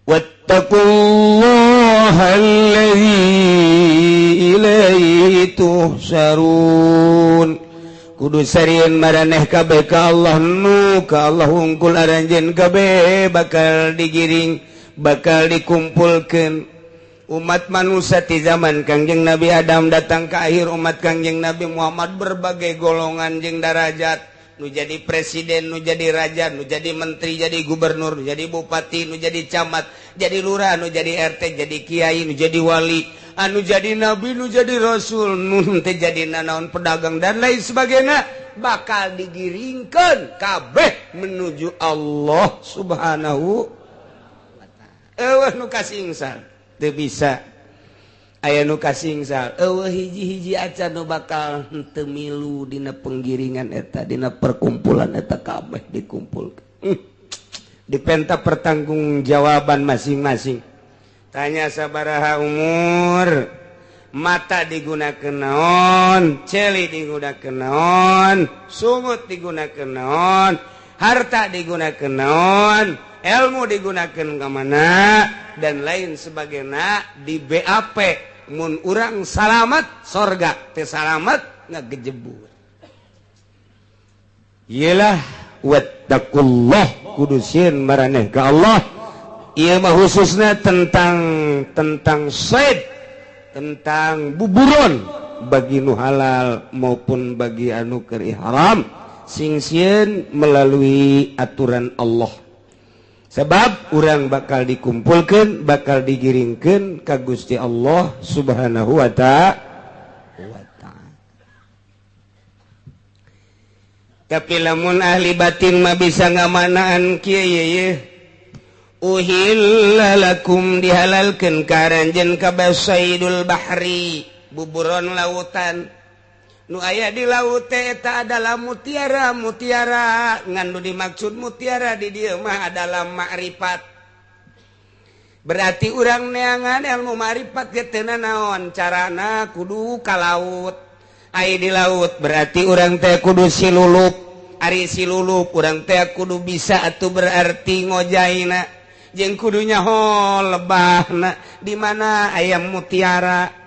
Wattaqullaha allazi ilaihi tuhsyarun. Kudu sarieun maraneh kabeh ka Allah nu ka Allah hungkul aranjeun kabeh bakal digiring, bakal dikumpulkeun. Umat manusia di zaman Kangjeng Nabi Adam datang ke akhir umat Kangjeng Nabi Muhammad berbagai golongan jeung darajat, nu jadi presiden, nu jadi raja, nu jadi menteri, jadi gubernur, nu jadi bupati, nu jadi camat, jadi lurah, nu jadi RT, jadi kiai, nu jadi wali, anu jadi nabi, nu jadi rasul, nu teu jadi nanaon, pedagang dan lain sebagainya, bakal digiringkeun kabeh menuju Allah Subhanahu wa ta'ala. Eueuh nu kasingsal teu bisa, aya nu kasingsal eueuh hiji-hiji acan nu bakal henteu milu dina penggiringan eta, dina perkumpulan eta. Kabeh dikumpulkeun, dipenta pertanggungjawaban masing-masing. Tanya sabaraha umur, mata digunakan naon, celi digunakan naon, sungut digunakan naon, harta digunakan naon, ilmu digunakan ke mana, dan lain sebagainya di BAP. Mun urang salamat sorga, teu salamat ngagejebur. Iyalah wattaqullah, kudu sieun maraneh ka Allah. Ieu mah khususnya tentang tentang said, tentang buburon, bagi nu halal maupun bagi anu keur haram, sing sieun melalui aturan Allah, sebab urang bakal dikumpulkan, bakal digiringkan ka Gusti Allah Subhanahu wa ta'ala. Tapi lamun ahli batin mah bisa ngamanaan kieu ye. Uhilla lakum, dihalalkeun ka aranjeun kabeh, saidul bahri, buburon lautan. Nu aya di laut teh eta adalah mutiara. Mutiara ngan nu dimaksud mutiara di dieu mah adalah makrifat. Berarti urang neangan ilmu makrifat ge teu naon carana, kudu ka laut. Ai di laut berarti urang teh kudu silulup. Ari silulup urang teh kudu bisa atuh, berarti ngojaina jeung kudu nyaho lebahna di mana aya mutiara.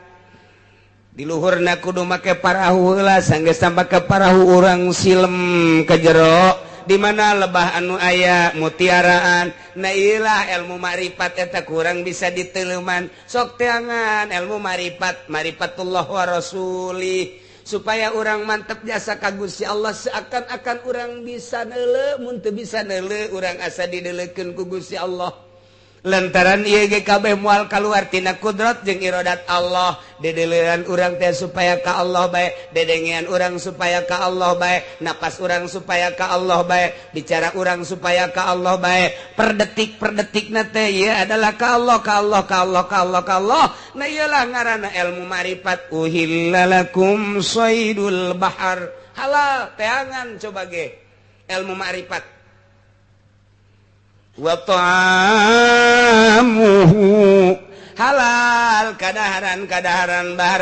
Di luhurna kudu make parahu heula. Sanggeus make parahu, urang silem ke jero di mana lebah anu aya mutiaraan. Nah, iyalah ilmu makrifat eta kurang bisa diteleuman. Sok teangan ilmu makrifat, marifatullah wa rasuli, supaya orang mantep jasa ka Gusti Allah, seakan-akan orang bisa neule. Mun teu bisa neule, urang asa dideuleukeun ku Gusti Allah, lantaran ieu ge kabeh moal kaluar tina kudrat jeung iradat Allah. Dedeleuan urang teh supaya ka Allah bae, dedengean urang supaya ka Allah bae, napas urang supaya ka Allah bae, bicara urang supaya ka Allah bae, per detik per detikna teh ieu adalah ka Allah, ka Allah, ka Allah, ka Allah, ka Allah. Nah, ieulah ngaranna ilmu makrifat. Uhilla lakum saidul bahar, halal teangan coba ge ilmu makrifat. Wa ta'amuhu, halal kadaharan kadaharan bar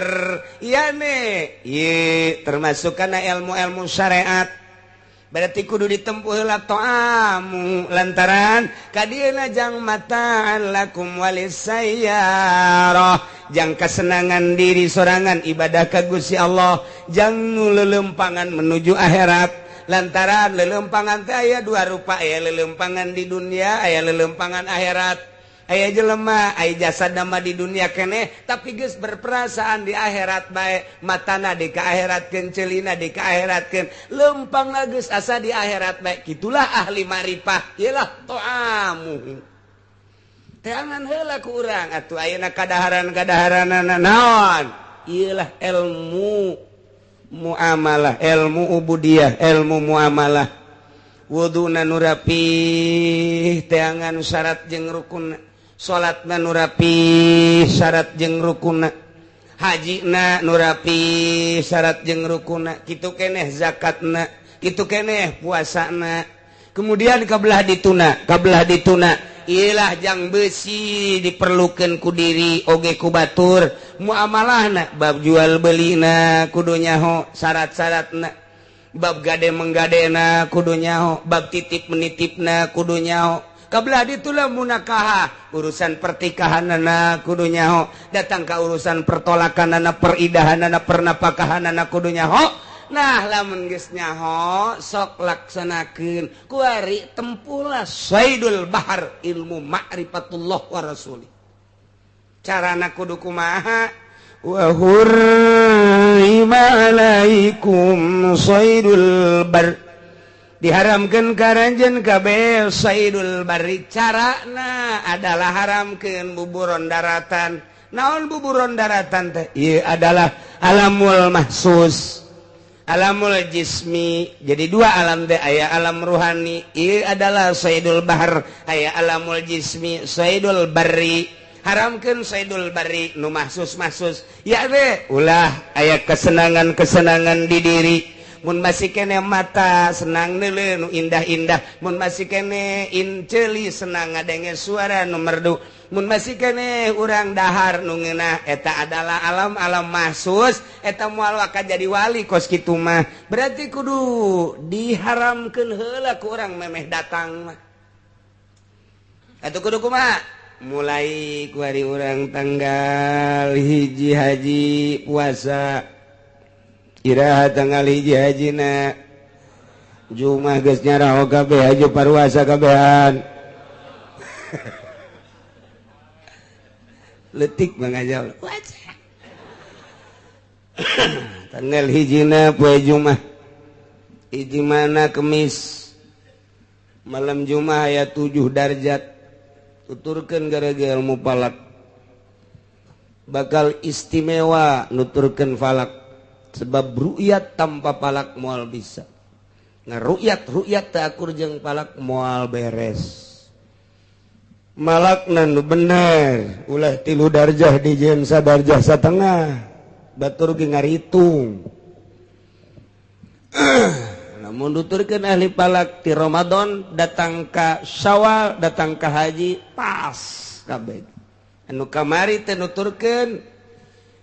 yane ye termasuk karena ilmu-ilmu syariat, berarti kudu ditempuh heula ta'amu, lantaran kadieuna jang mata'an lakum walisayyarah, jang kesenangan diri sorangan ibadah ka Gusti Allah, jang nu lelempangan menuju akhirat, lantaran lelempangan teh aya dua rupa, aya lelempangan di dunia, aya lelempangan akhirat. Aya jelema aya jasa nama di dunia keneh tapi geus berperasaan di akhirat bae, matana di ka akhiratkeun, celina di ka akhiratkeun, lempang geus asa di akhirat bae. Kitulah ahli marifah. Iyalah to'amu, teangan heula ku urang atuh ayeuna kadaharan-kadaharanana naon. Iyalah ilmu muamalah, ilmu ubudiyah, ilmu muamalah. Wuduna nu rapih, teangan syarat jeung rukun. Salatna nu rapih, syarat jeung rukunna. Hajina nu rapih, syarat jeung rukunna. Kitu keneh zakatna, kitu keneh puasana. Kemudian kabelah dituna, kabelah dituna. Ilah jang besi diperlukan ku diri oge ku batur. Muamalahna bab jual belina kudu nyaho syarat-syaratna, bab gade menggadena kudu nyaho, bab titip menitipna kudu nyaho. Kabelah ditulah munakaha urusan pertikahanana kudu nyaho, datang ka urusan pertolakanana, peridahanana, pernapakahanana kudu nyaho. Nah lamun geus nyaho sok laksanakeun kuari tempulah saidul bahar ilmu ma'rifatullah wa rasuli. Carana kudu kumaha? Wa hurrima alaikum saidul bar, diharamkeun ka aranjeun kabeh saidul barri. Carana adalah haramkeun buburon daratan. Naon buburon daratan teh? Ieu adalah alamul mahsus, alamul jismi. Jadi dua alam teh, aya alam ruhani ieu adalah saidul bahar, aya alamul jismi saidul barri. Haramkeun saidul barri nu mahsus-mahsus ya teh ulah aya kesenangan-kesenangan di diri. Mun masih kene mata senang neuleuh nu indah-indah, mun masih kene inceuli senang ngadenge suara nu merdu, mun masih kene urang dahar nu ngeunah, eta adalah alam-alam mahsus. Eta moal waka jadi wali kos kitu mah. Berarti kudu diharamkeun heula ku urang memeh datang mah. Atuh kudu kumaha? Mulai ku hari urang tanggal 1 haji puasa, iraha tanggal 1 hajina Jumat geus nyaraho kabeh haji paruasa kabehan. Letik mangajal. Tanggal 1 poe Jumat, hiji mana Kemis, malam Jumat aya 7 darjat. Tuturkeun gara-gara ilmu falak bakal istimewa nuturkeun falak, sebab ru'yat tanpa falak moal bisa. Nah ru'yat ru'yat teu akur jeung falak moal beres. Malakna nu bener ulah 3 darjah dijieun sadarjah satengah, batur ge ngaritung. Namun nuturkeun ahli falak ti Ramadan datang ka Syawal datang ka haji pas kabeh. Anu kamari teh nuturkeun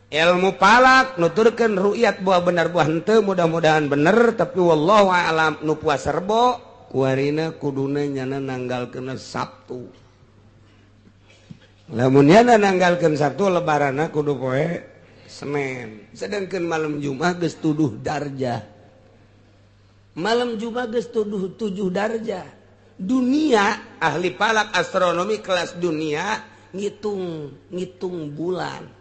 ilmu falak, nuturkeun ru'yat buah bener buah henteu, mudah-mudahan bener tapi wallahu a'lam. Nu puasa Rebo kuarina kuduna nyana nanggalkeun Sabtu. Lamun nyana nanggalkeun Sabtu lebaranna kudu poe Senin. Sedangkan malam Jumat geus tuduh darjah. Malam Jumat geus tuduh 7 darjah. Dunia ahli falak astronomi kelas dunia ngitung bulan.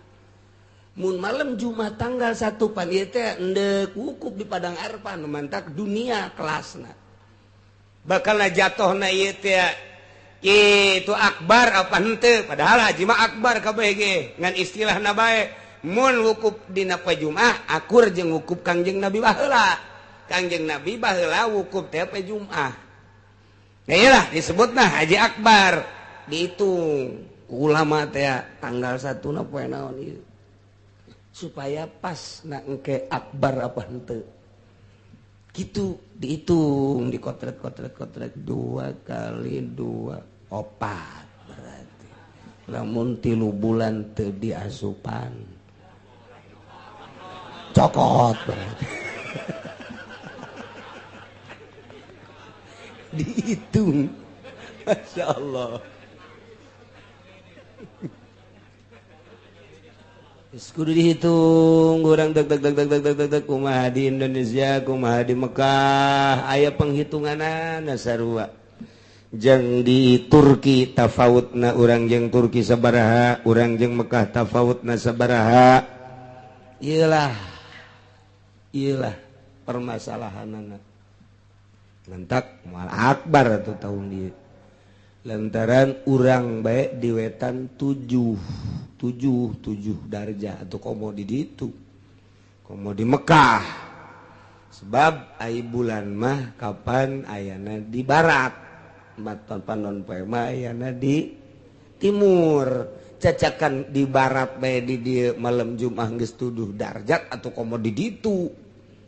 Mun malam Jumat tanggal 1 pan ieu teh endek wukuf di Padang Arfah nu mantak dunia kelasna. Bakalna jatohna ieu teh itu akbar apa henteu, padahal haji mah akbar kabeh ge ngan istilahna bae. Mun wukuf dina poe Jumat akur jeung wukuf Kangjeng Nabi baheula. Kangjeng Nabi baheula wukuf teh poe Jumat. Ya iyalah disebutna haji akbar. Dihitung ulama teh tanggal 1 na poe naon ieu supaya pas na engke akbar apa henteu. Gitu dihitung dikotret-kotret-kotret 2 kali 2 4 berarti. Lamun 3 bulan teu diasupan cokot berarti. Dihitung, Masya Allah. Kudu dihitung urang deg deg deg deg deg deg deg kumaha di Indonesia, kumaha di Mekah, aya penghitunganana sarua. Jeung di Turki tafawutna urang jeung Turki sabaraha, urang jeung Mekah tafawutna sabaraha. Iyalah. Iyalah permasalahanana. Lantak moal akbar atuh tahun ieu. Lantaran urang bae di wetan 7 darjah atau komo di ditu, komo di Mekah. Sebab ai bulan mah kapan ayana di barat, maton panon poe mah ayana di timur. Cacakan di barat bae di dieu malam Jumat geus 7 darjat atau komo di ditu.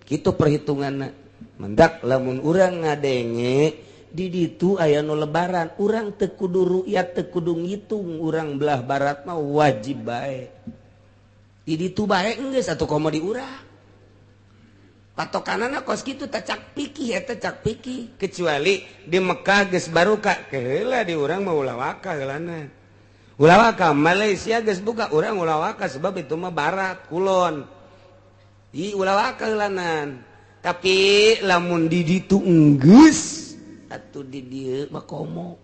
Kitu perhitunganna. Mendak lamun urang ngadenge di ditu aya nu lebaran, urang teu kudu ru'yat, teu kudu ngitung, urang belah barat mah wajib bae. Di ditu bae geus atuh komo di urang. Patokanana kos kitu tah cak pikih eta cak pikih kecuali di Mekah geus baruka keheula di urang mah ulah waka heulana. Ulah waka Malaysia geus buka urang ulah waka sebab itu mah barat kulon. Di ulah waka heulanan. Tapi lamun di ditu enggeus atuh di dieu mah komo.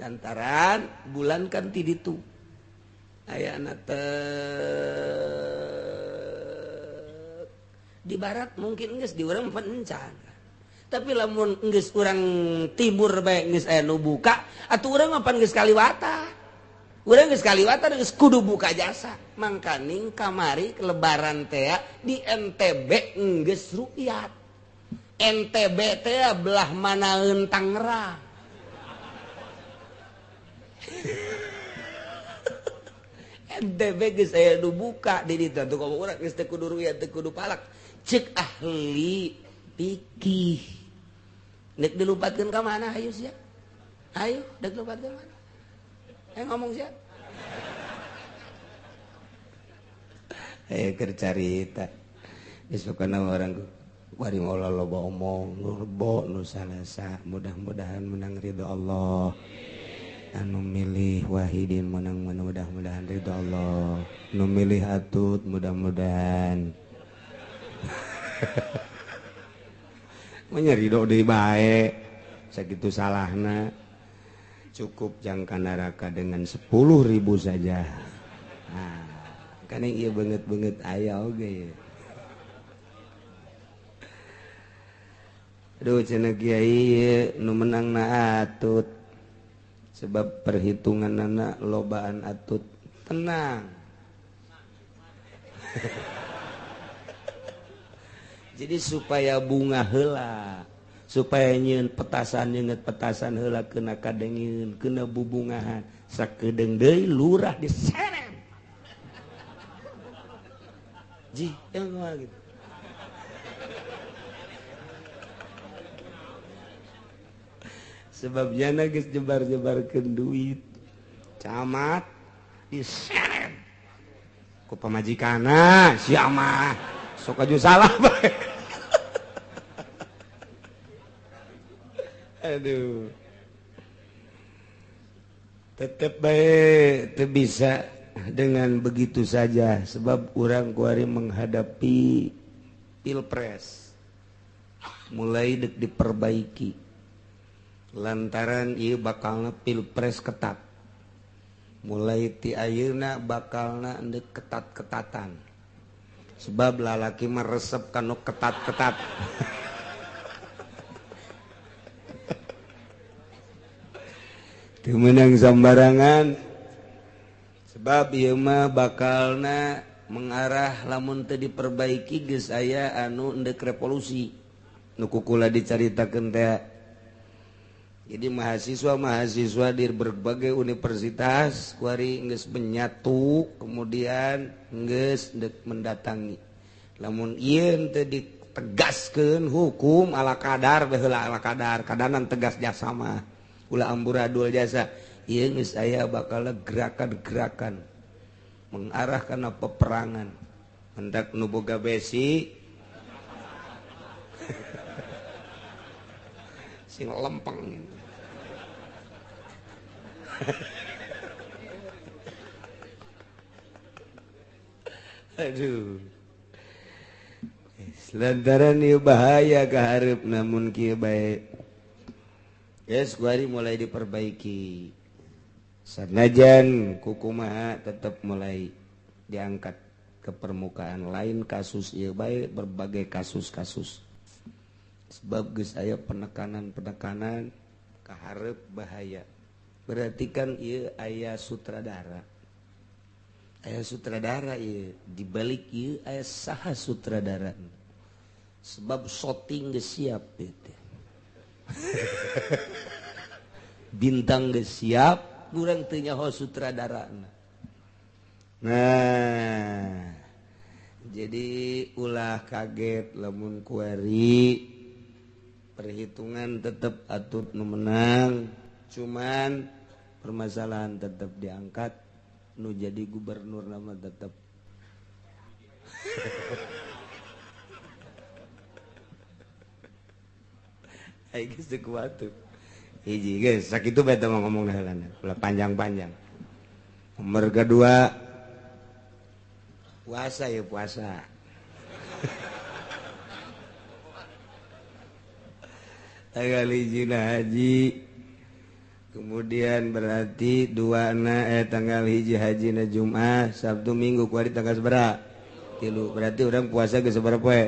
Lantaran bulan kan ti ditu. Ayana teh di barat mungkin geus di urang pencan. Tapi lamun geus urang timur bae geus aya nu buka, atuh urang mah pan geus kaliwata. Urang geus kaliwata geus kudu buka jasa. Mangkaning kamari lebaran teh di NTB geus rukyat. NTB teh belah manaeun Tangerang. NTB geus aya nu buka di ditu atuh komo urang geus teu kudu rukyat teu kudu palak. Cek ahli pikih nek dilupatkeun ka mana hayu sia hayu dek lupatkeun mana ngomong sia keur carita geus pokona urang bari moal loba omong nu rebo nu salasa mudah-mudahan menang ridho Allah anu milih Wahidin menang mudah-mudahan ridho Allah nu milih Atut mudah-mudahan menyeri deui bae sakitu salahna cukup jangka neraka dengan 10.000 saja. Nah, kan ieu beungeut-beungeut aya oge. Aduh cenah kiai nu menangna Atut sebab perhitunganna lobaan Atut tenang. Jadi supaya bunga heula, supaya nyieun petasan nyeungeut petasan heula kena kadengeun, kena bubungahan, sakedeung deui lurah diseret. Ji, yang gitu. Sebab jana geus jebar-jebarkeun duit. Camat diseret. Ku pamajikanna sia mah sok aju salah bae. Aduh, tetep baik, tetep bisa dengan begitu saja. Sebab urang kuari menghadapi pilpres, mulai dek diperbaiki. Lantaran ieu bakalna pilpres ketat, mulai ti ayeuna bakalna endek ketat-ketatan. Sebab lalaki mah resep kanu ketat-ketat. Menang sambarangan sebab ieu mah bakalna mengarah lamun teu diperbaiki geus aya anu endek revolusi nu kukula dicaritakeun teh. Jadi mahasiswa-mahasiswa di berbagai universitas kuari geus menyatu kemudian geus endek mendatangi lamun ieu teu ditegaskeun hukum ala kadar baheula ala kadar kadanan tegas jasa mah ulah amburadul jasa ieu geus aya bakal gerakan-gerakan mengarah kana peperangan hendak nu boga besi sing lempeng. Aduh, lantaran ieu bahaya kaharep namun kieu bae. Yes, kuari mulai diperbaiki. Sanajan kukumaha tetap mulai diangkat ke permukaan lain kasus ieu bae berbagai kasus-kasus. Sebab geus aya penekanan-penekanan kaharep bahaya. Berarti kan ieu aya sutradara. Aya sutradara ieu, dibalik ieu aya saha sutradara. Sebab shooting geus siap ieu teh. Bintang geus siap, kurang teu nyaho sutradarana. Nah, jadi ulah kaget lamun kuari perhitungan tetap Atut nu menang, cuman permasalahan tetap diangkat, nu jadi gubernur nama tetap. Ai geus teu kuat tuh. Hiji geus sakitu bae teh ngomong heulana, ulah panjang-panjang. Nomor kedua puasa ya puasa. Tanggal hiji haji. Kemudian berarti dua na tanggal hiji haji na Jumat, Sabtu Minggu kuari tanggal sabaraha? 3. Berarti orang puasa geus sabaraha poe?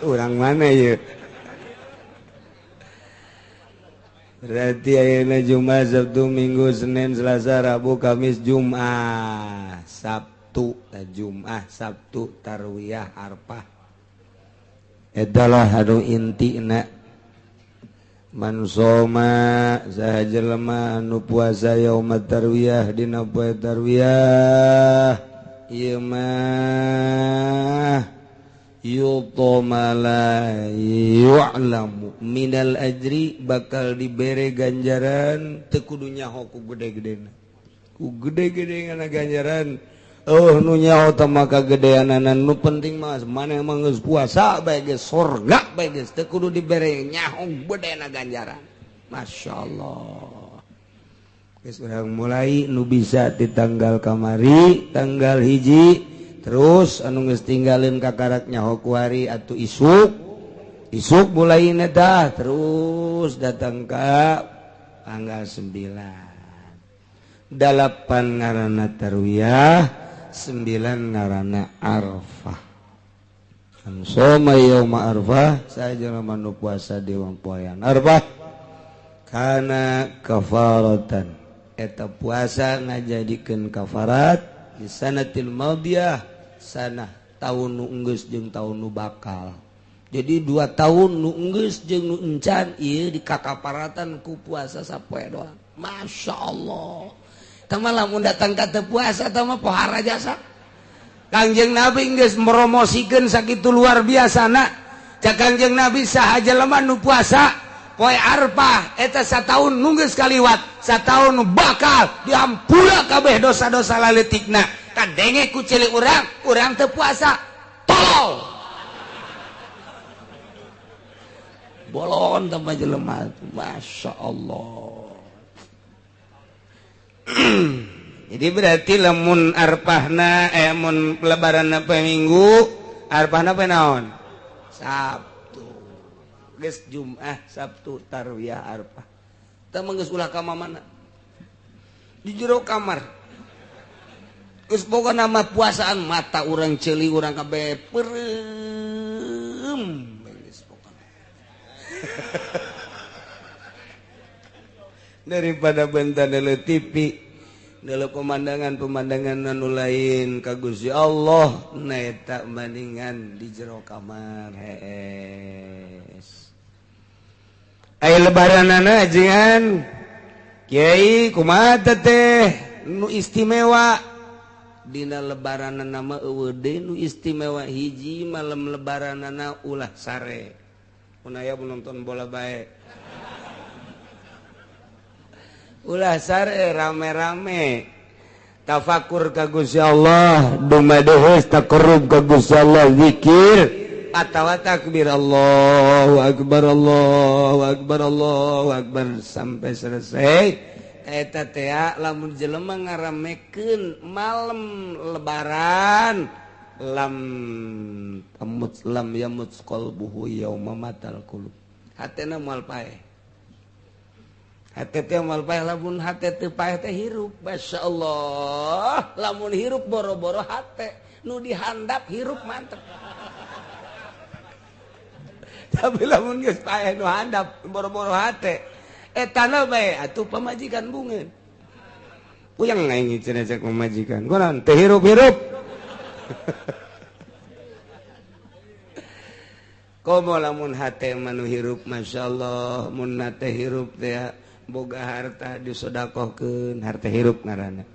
Urang mana ieu? Berarti ayeuna Jumat, Sabtu, Minggu, Senin, Selasa, Rabu, Kamis, Jumat, Sabtu, Jumat, Sabtu, Tarwiyah, Arfah. Adalah anu intina. Man soma saha jelema anu puasa yauma tarwiyah dina poe tarwiyah ieu mah yutoma la yu'lamu minal ajri bakal dibere ganjaran teu kudu nyaho ku gede-gedena ku gede-gedena ganjaran oh nu nyaho teh maka gedeanana nu penting mah maneh mah geus puasa bae geus sorga bae geus teu kudu dibere nyaho gedena ganjaran. Masyaallah. Geus urang mulai nu bisa di tanggal kamari tanggal hiji terus anu geus tinggalin kakarak nyaho kuari atuh isuk isuk mulai dah terus datang ka tanggal 9 8 ngaranna tarwiyah 9 ngaranna Arfah. Soma yauma Arfah sajelema nu puasa di poean Arfah kana kafaratan eta puasa ngajadikeun kafarat di sanatil madiyah sanah tahun nu enggeus jeung tahun nu bakal. Jadi 2 tahun nu enggeus jeung nu encan ieu dikakaparatan ku puasa sapoe doang. Masya Allah. Tah mah lamun datang ka teu puasa tah mah pohara jasa. Kangjeng Nabi geus promosikeun sakitu luar biasana. Cak Kangjeng Nabi saha jelema nu puasa poe Arfah eta sataun nu geus kaliwat, sataun nu bakal dihampura kabeh dosa-dosa laletikna. Kadenge ku cilik urang, urang teu puasa. Tolol. Bolon tambah jelema. Masya Allah. Jadi berarti lamun arpahna mun lebaranna poe Minggu, arpahna poe naon? Sabtu. Geus Jumat, Sabtu, Tarwiyah, Arfah. Teu mah geus ulah ka mana? Di jero kamar. Geus pokona mah puasaan mata urang ceuli urang kabeh peureum geus pokona. Daripada benta dele TV dele pemandangan-pemandangan anu lain ka Gusti Allah na eta bandingan di jero kamar hees. Aya lebaranana ajengan kiai kumaha teh nu istimewa dina lebaranana mah eueuh deui nu istimewa hiji malam lebaranana ulah sare. Mun aya nonton bola bae. Ulah sare rame-rame tafakur ka Gusti Allah dumadehes taqarrub ka Gusti Allah zikir atawa takbir Allahu akbar Allahu akbar Allahu akbar sampai selesai eta teh lamun jelema ngaramekeun malam lebaran lam tamut lam yamut qalbuhu yauma matal qulub hatena moal paeh. Hate teh moal paeh lamun hate teu paeh teh hirup. Masyaallah, lamun hirup boro-boro hate nu dihandap hirup mantep. Tapi lamun geus paeh nu handap boro-boro hate etana bae atuh pamajikan bungeun. Puyeng aing cenah cek pamajikan. Kunaon teu hirup-hirup. Komo lamun hate mah nu hirup masyaallah, mun hate hirup teh boga harta disodakohkeun harta hirup ngaranna,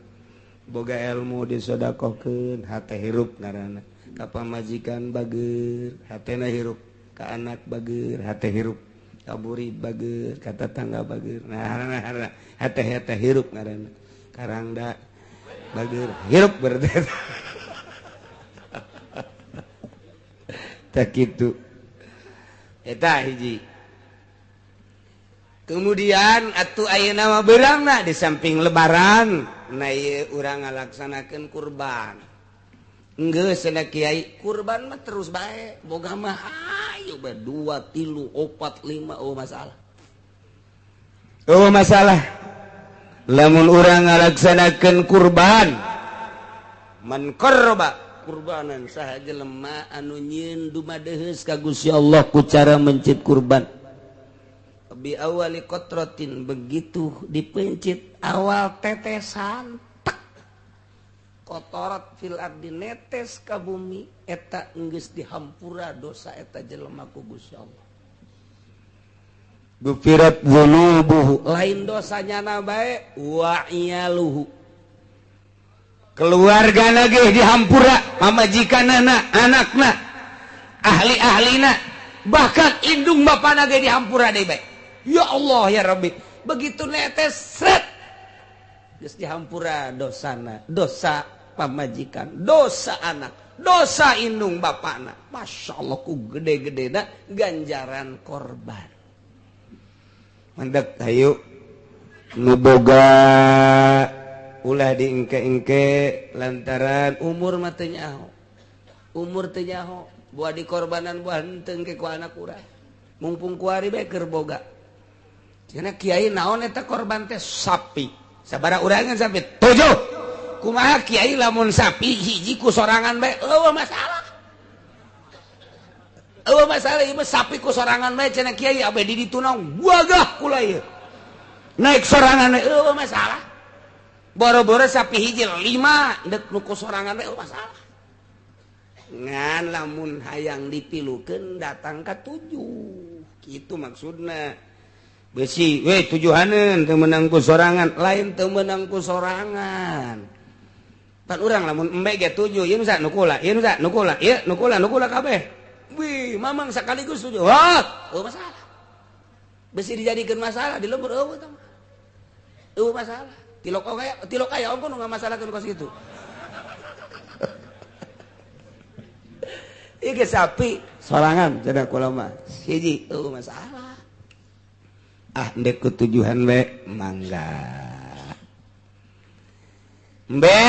boga ilmu disodakohkeun harta hirup ngaranna, ka pamajikan bager hatena hirup, ka anak bager hate hirup, ka murid bager, ka tetangga bager, nah hate hate hirup ngaranna, karangda bager hirup berarti tak kitu eta hiji. Kemudian atuh ayeuna mah beurangna di samping lebaran na ieu urang ngalaksanakeun kurban. Geus cenah kiai kurban mah terus bae boga mah ayo bae 2 3 4 5 oh masalah. Oh masalah. Lamun urang ngalaksanakeun kurban man qarraba kurbanan saha jelema anu nyieun dumadeheus ka Gusti Allah ku cara mencit kurban. Bi awali kotrotin begitu dipencit awal tetesan tek kotorot fil ardi netes ka bumi eta geus dihampura dosa eta jelema ku Gusti Allah. Gufirat dzunubuhu lain dosanya na bae wa iyaluhu keluarga lagi dihampura pamajikanana anakna ahli-ahlina bahkan indung bapana ge dihampura deui bae. Ya Allah ya Rabbi begitu netes sret geus dihampura dosana dosa pamajikan dosa anak dosa indung bapana. Masya Allah ku gede-gedena ganjaran korban. Mandek hayu nu boga ulah diengke-engke lantaran umur mah teu nyaho umur teu nyaho buah dikorbanan buah henteu engke ku anak urang mumpung kuari bae keur boga. Cenah kiai naon eta korban teh sapi sabaraha urangan sapi 7 kumaha kiai lamun sapi hiji ku sorangan bae eueuh masalah eueuh masalah ieu sapi ku sorangan bae cenah kiai abe di ditu naon gagah kula ieu naik sorangan bae eueuh masalah boro-boro sapi hiji 5 deuk nu ku sorangan bae eueuh masalah ngan lamun hayang dipilukeun datang ka 7 kitu maksudna. Besi we tujuhaneun teu meunang ku sorangan lain teu meunang ku sorangan pan urang lamun embe ge 7 ieu nu sa nu kula ieu nu sa nu kula ieu nu kula nu kula kabeh wih mamang sekaligus 7 wah eueuh masalah besi dijadikeun masalah di lembur eueuh tah eueuh masalah tilok aya ongko nu ngamasalahkeun kos kitu. Ieu ge sapi sorangan cenah kula mah hiji eueuh masalah. Ah ndek ketujuhan we mangga embe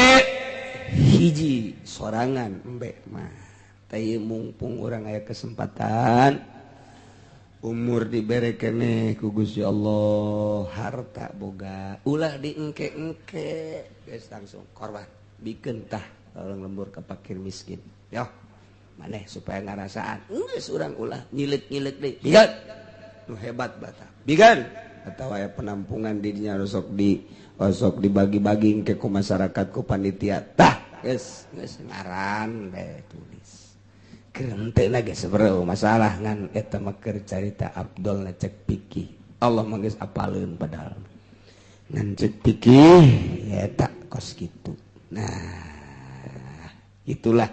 hiji sorangan embe mah teh mumpung urang aya kesempatan umur dibere keneh ku Gusti Allah harta boga ulah diengke-engke geus langsung korban bikeun tah tolong lembur ka fakir miskin yo maneh supaya ngarasaan geus urang ulah nyilet-nyilet deui bigan nu hebat bata bigan atau aya penampungan di dinya osok dibagi-bagi ke ku masyarakat ku panitia tah geus geus ngaran bae tulis keurentena geus sebereu masalah ngan eta mah keur carita Abdul na cek pikih Allah mah geus apaleun padahal ngan cek pikih eta kos kitu. Nah itulah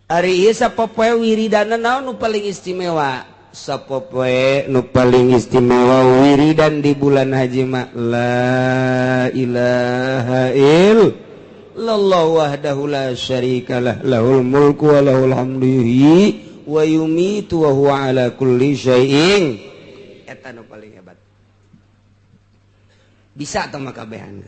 ari ieu sapopoe wiridana naon nu paling istimewa sapopoe nu paling istimewa wiridan di bulan haji mah la ilaha illallah wahdahu la syarikalah lahul mulku wa lahul hamdu yuhyi wa yumitu wa huwa ala kulli syai'in eta nu paling hebat bisa tah mah kabehan.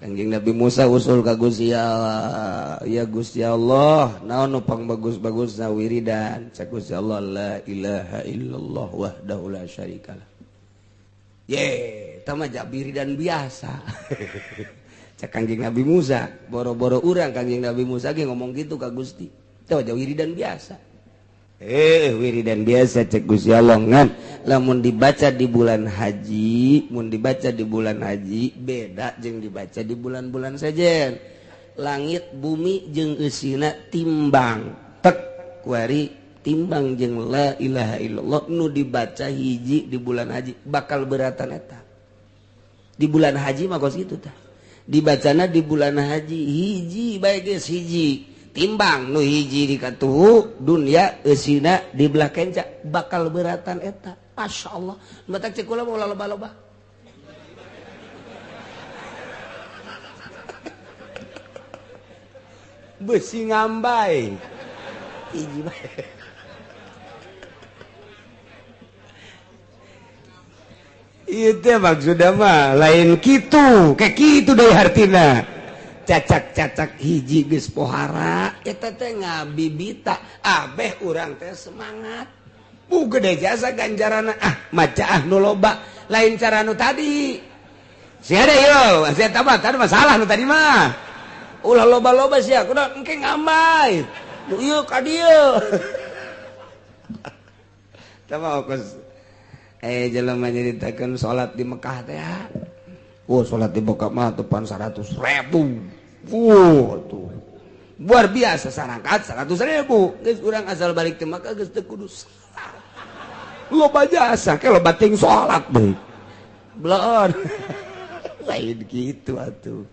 Kanjeng Nabi Musa usul ka Gusti Allah, ya Gusti Allah, naon nu pangbagus-bagusna wiridan? Cak Gusti Allah la ilaha illallah wahdahu la syarikalah. Ye, eta mah wiridan biasa. Cak Kanjeng Nabi Musa, boro-boro urang Kanjeng Nabi Musa ge ngomong gitu ka Gusti. Eta mah wiridan biasa. Wiridan biasa cek Gusti Allah ngan lamun dibaca di bulan haji, mun dibaca di bulan haji beda jeung dibaca di bulan-bulan sejen. Langit bumi jeung eusina timbang. Tek kuari timbang jeung la ilaha illallah nu dibaca hiji di bulan haji bakal beratan eta. Di bulan haji mah kos kitu tah. Dibacana di bulan haji hiji bae geus hiji. Timbang nu hiji di katuhu dunia eusina di belah kenca bakal beratan eta. Masya Allah matak cek kula mau loba-loba besi ngambai hiji bae. Itu maksudnya mah lain gitu, kayak gitu deh hartina. Cacak-cacak hiji geus pohara eta teh ngabibita abeh urang teh semangat. Bu, gede jasa ganjaran. Ah, maca ah nu loba, lain cara nu tadi. Sia ada yo, sia tambah tadi masalah nu tadi mah. Ulah loba-loba sia, kudu engke ngambay. Nu ieu ka dieu. Tama kos jelema nyaritakeun salat di Mekah teh. Oh, salat di Mekah mah tepan 100.000. Wuh, tuh. Luar biasa, sarangkat 100.000. Geus, urang asal balik ke Mekah geus teu kudu salat. Loba jasa, ke loba ting salat deui. Belon. Lain gitu atuh.